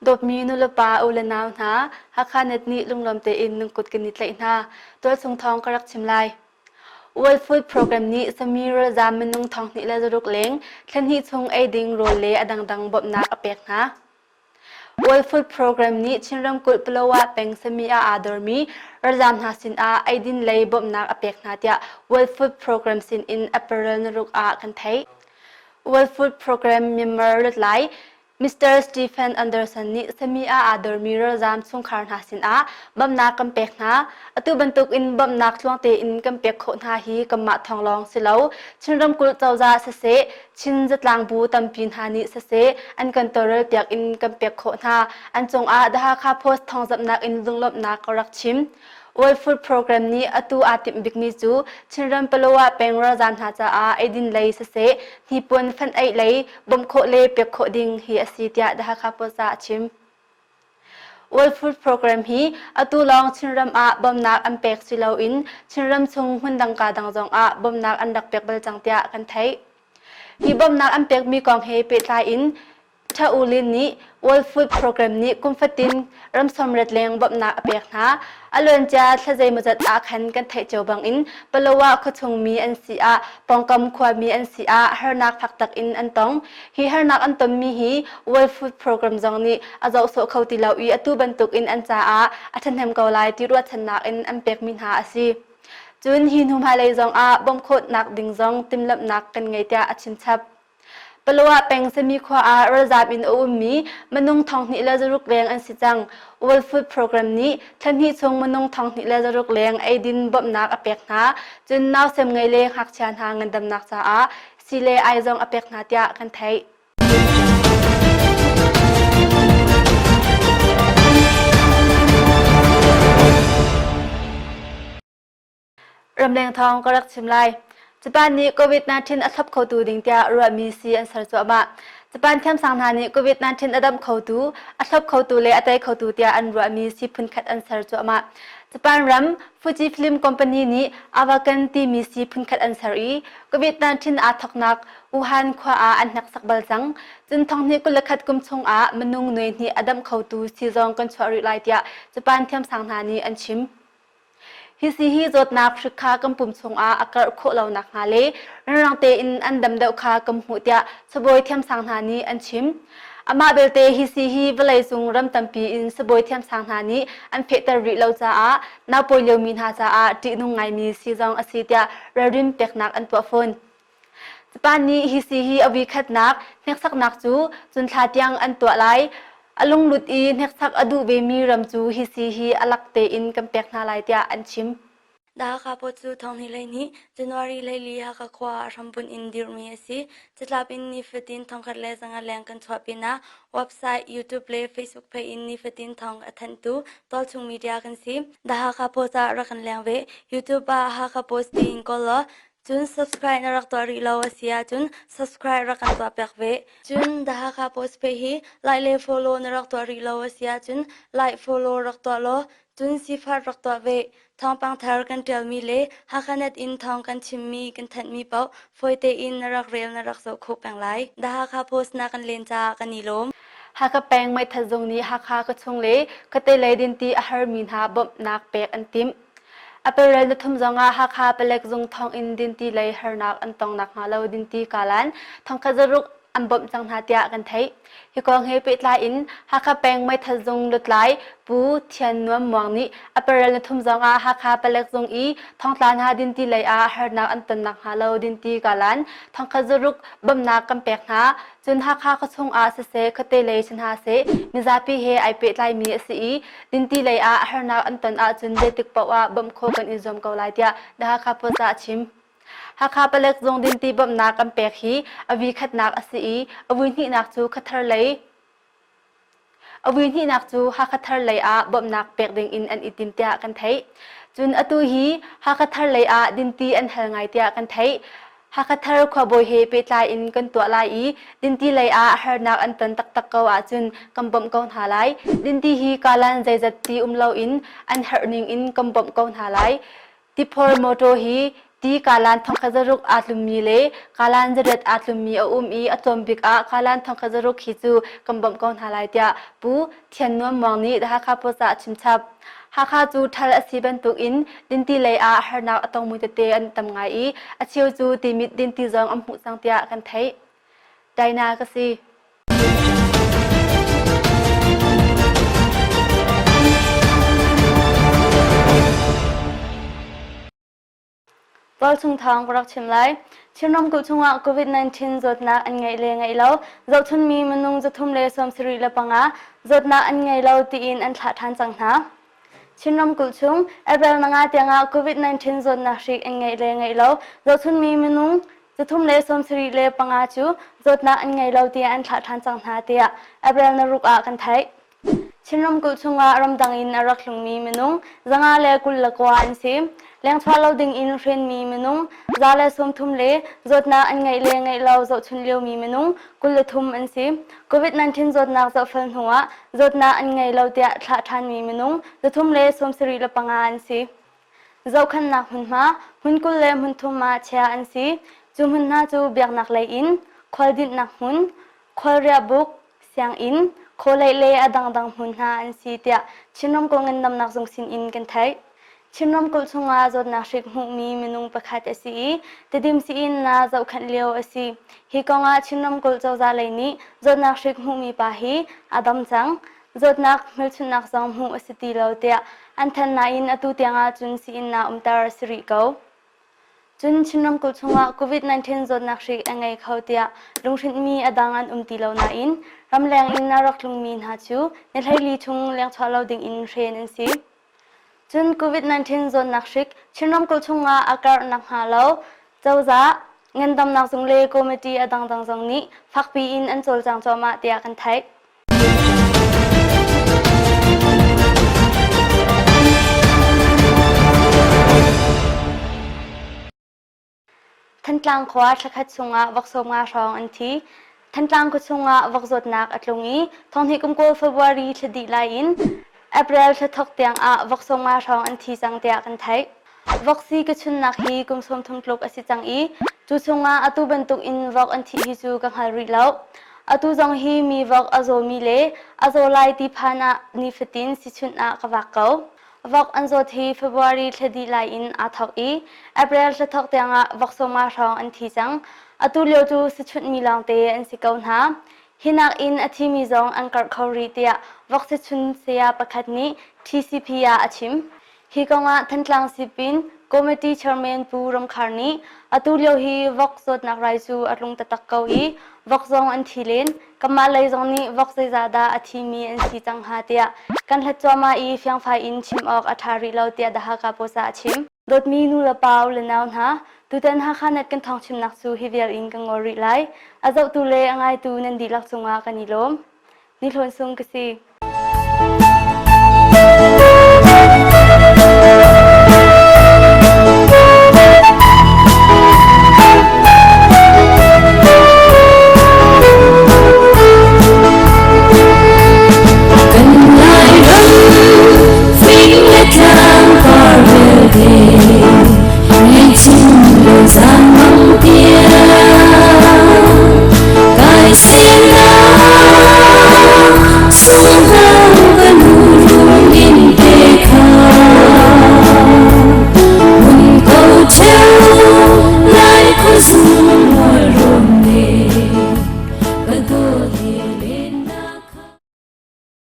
Dawtmi nulepa u le nau hna, Hakha Net nih lunglawm tein nan kut kan i tlaih hna. Tualchung thawng ka rak chim lai. World Food Program nih Sami ralzaam minung 2,600 leng thla chung ei ding rawl le a dangdang bawmhnak a pek hna. World Food Program nih Chin ramkulh Palawa peng Sami ah aa dormi ralzaam hna sinah eidin lei bawmhnak a pek hna tiah World Food Program sin in April naruk ah kan theih. World Food Program Myanmar lutlai Mr. Stephen Anderson nih sami ah aa dormi ralzaam chungkhar hna sinah bawmhnak kan pek hna. Atu bantukin bawmhnak tluang tein kan pek khawh hna hi kanmah thawng lawng si lo. Chin ramkulh cozah siseh, Chin zatlang bu tampi hna nih siseh, an kan tawlrel piak in kan pek khawh hna. An cungah The Hakha Post thawngzamhnak in lunglawmhnak ka rak chim. World Food Program nih atu aa timh bikmi cu Chinram Palawa peng ralzaam hna caah eidin lei siseh, hnipuan fenh-eih lei bawmh khawh le pek khawh ding hi a si tiah The Hakha Post ah a chim. World Food Program hi atu lawng Chinram ah bawmhnak an pek si loin Chinram chung hmundang ka dang zong ah bawmhnak an rak pek bal cang tiah kan theih. Hi bawmhnak an pekmi kong he pehtlai in Tha U Lin nih World Food Program nih kum fatin ram sawmriat leng bawmhnak a pek hna. A luancia thla zeimawzat ah khan kan theih cio bangin Palawa khuachung mi an si ah, pawngkam khuami an si ah harnak fak tak in an tong. Hi harnak an tonmi hi World Food Program zong nih a zoh sawh kho ti lo i atu bantukin an caah a ṭhahnem ko lai ti ruahchannak in an pekmi hna a si. Cun hi hnu hmailei zong ah bawmh khawhnak ding zong timhlamhnak kan ngei tiah a chimchap. Palawa peng Sami khua ah ralzaam in a ummi minung 2,600 leng an si cang. World Food Program nih thla hnih chung minung 2,600 leng eidin bawmhnak a pek hna. Cun nausem ngei le ngakchia hna ngandamnak caah sii le ai zong a pek hna tiah kan theih. Ramleng thawng ka rak chim lai. Japan nih COVID-19 a thlop khotu ding tiah ruahmi sii an ser cuahmah. Japan thiamsang hna nih COVID-19 a damh khotu, a thlop khotu le a tei khotu tiah an ruahmi sii phunkhat an ser cuahmah. Japan ram Fujifilm company nih Avagan timi sii phunkhat an ser i COVID-19 aa thawknak Wuhan khua ah an hneksak bal cang. Cun thonghnih 21 kum chungah minung nuai hnih a damh khotu sii zong kan chuah rih lai tiah Japan thiamsang hna nih an chim. Hi sii hi zawtnak hrik kha kan pum chungah a karh khawh lo nakhnga le rianrang tein an dam deuh kha kan hmuh tiah sibawi thiamsang hna nih an chim. Amah belte hi sii hi vawleicung ram tampi in sibawi thiamsang hna nih an fehter rih lo caah naupawi liomi hna caah ṭihnung ngaimi sii zong a si tiah ralrin peknak an tuah fawn. Japan nih hi sii hi a voikhatnak hneksaknak cu cun thla tiang an tuah lai. A lunglut i hneksak a duh vemi ram cu hi sii hi a lak tein kan pek hna lai tiah an chim. The Hakha Post cu thonghnih 12 January 14 Hakha khua ah hrambunh in dirhmi a si. Catlap in nifatin 1100 leng kan chuah pinah website, YouTube le Facebook page in nifatin thawng a thanhtu tualchung media kan si. The Hakha Post ah rak kan leng ve. YouTube ah Hakha Post tiin kawl law Cun subscribe na rak tuah rih lo a si ahcun subscribe rak kan tuah piak ve. Cun The Hakha Post page hi like le follow na rak tuah rih lo a si ahcun like follow rak tuah law cun sifat rak tuah ve. Thawngpang thar kan ṭialmi le Hakhanet in thawng kan chimmi kan thanhmi paoh fawi tein na rak rel na rak zoh khawh peng lai. The Hakha Post na kan len caah kan i lawm. Hakha peng meithal zung nih Hakha khuachung le khuate lei dinti a harmi hna bawmhnak pek an timh. A perel na thum zongah Hakha palek zung thawnginn dinti lei harnak an tong nakhnga lo dinti kalan thongkhat zaruk an bawmh cang hna tiah kan theih. Hi kong he pehtlai in Hakha peng meithal zung lutlai Pu Thian Nuam Muang nih a perel na thum zongah Hakha palek zung i thongtla hna dinti lei ah harnak an ton nakhnga lo dinti kalan thongkhat zaruk bawmhnak kan pek hna. Cun Hakha khuachung ah siseh khuate lei si hna seh mizapi he ai pehtlaimi a si i dinti lei ah harnak an ton ahcun zeitik paoh ah bawmh khawh kan i zuam ko lai tiah The Hakha Post ah a chim. Hakha palek zung dinti bawmhnak kan pek hi a vi khatnak a si i a vui hnihnak cu khathar lei A vui hnihnak cu Hakha Thar lei ah bawmhnak pek ding in an i tim tiah kan theih. Cun atu hi Hakha Thar lei ah dinti an hal ngai tiah kan theih. Hakha Thar khuabawi he pehtlai in kan tuah lai i dinti lei ah harnak an ton taktak ko ahcun kan bawmh ko hna lai. Dinti hi kalan zeizat ti um loin an herh ning in kan bawmh ko hna lai. Tiphor motor hi. Ti kalan thongkhat zaruk aa tlummi le kalan zariat aa tlummi a um i a tlawm bik ah kalan thongkhat zaruk hi cu kan bawmh ko hna lai tiah Pu Thian Nuam Muang nih The Hakha Post ah a chimchap. Hakha cu ṭhal a si bantukin dinti lei ah harnak a tongmi tete an tam ngai i a cheu cu timit dinti zong an hmuh cang tiah kan theih. Daina ka si. Tualchung thawng ka rak chim lai. Chin ramkulh chungah COVID-19 zawtnak an ngeih le ngeih lo zohchunmi minung 375 zawtnak an ngei lo tiin an thlah ṭhan cang hna. Chin ramkulh chung April nanga tiangah COVID-19 zawtnak hrik an ngeih le ngeih lo zohchunmi minung 375 cu zawtnak an ngei lo tiah an thlah ṭhan cang hna tiah April naruk ah kan theih. Chin ramkulh chungah ramdang in a rak tlungmi minung 529 an si. Lengchuah lo ding in hrenmi minung 130 le zawtnak an ngeih le ngeih lo zohchun liomi minung 23 an si. COVID-19 zawtnak zohfel hnuah zawtnak an ngei lo tiah thlah ṭhanmi minung 375 an si. Zohkhenhnak hmunhma hmun 20 le hmun thum ah chia an si. Cu hmun hna cu biaknak lei in, khualdinhnak hmun, khualriahbuk, sianginn, khualei le a dangdang hmun hna an si tiah Chin ramkulh ngandamnak zung sin in kan theih. Chin ramkulh chungah zawtnak hrik hmuhmi minung pakhat a si i Tedim sii-inn ah zohkhenh lio a si. Hi kongah Chin ramkulh cozah lei nih zawtnak hrik hmuhmi pa hi a dam cang. Zawtnak hmelchunhnak zong hmuh a si ti lo tiah an thanh nain atu tiang ahcun sii-inn ah umter a si rih ko. Cun Chin ramkulh chungah COVID-19 zawtnak hrik a ngei kho tiah lunghrinhmi a dang an um ti lo nain ramleng in a rak tlungmi hna cu ni 14 chung lengchuah lo dingin hren an si. Cun COVID-19 zawtnak hrik Chin ramkulh chungah a karh nakhnga lo cozah, ngandamnak zung le committee a dangdang zong nih fakpi in an cawlcang cuahmah tiah kan theih. Thantlang khua thlakhat chungah vok 50 hrawng an thi. Thantlang khua chungah vok zawtnak a tlung i thonghnih kum kawl February thla dih lai in April thla thok tiang ah vok 50 hrawng an thi cang tiah kan theih. Vok si ka chunnak hi kum 30 tluk a si cang i cu chungah atu bantuk in vok an thih hi cu ka hngal rih lo. Atu zong hi mi vok a zawmi le a zaw lai ti phan ah nifatin sichunh ah ka vak ko. Vok an zawt hi February thla dih lai in aa thawk i April thla thawk tiangah vok 50 hrawng an thi cang. Atu lio cu sichunhmi lawngte an si ko hna. Hi nakin a thimi zong an karh kho rih tiah vok sichun saya pakhat nih TCP ah a chim. Hi kongah Thantlang Sipin Committee Chairman Pu Ram Khar nih atu lio hi vok zawtnak rai cu a tlung taktak ko i vok zong an thi len. Kanmah lei zong nih vok zeizah dah a thimi an si cang hnga tiah kan hlat cuahmah i fiangfai in chim awk a ṭha rih lo tiah The Hakha Post ah a chim. Dawtmi nulepa u le nau hna, tutan Hakha Net kan thawngchimnak cu hi vial in kan ngol rih lai. A zohtu le a ngaitu nan dihlak cungah kan i lawm. Ni Hlawn Sung ka si.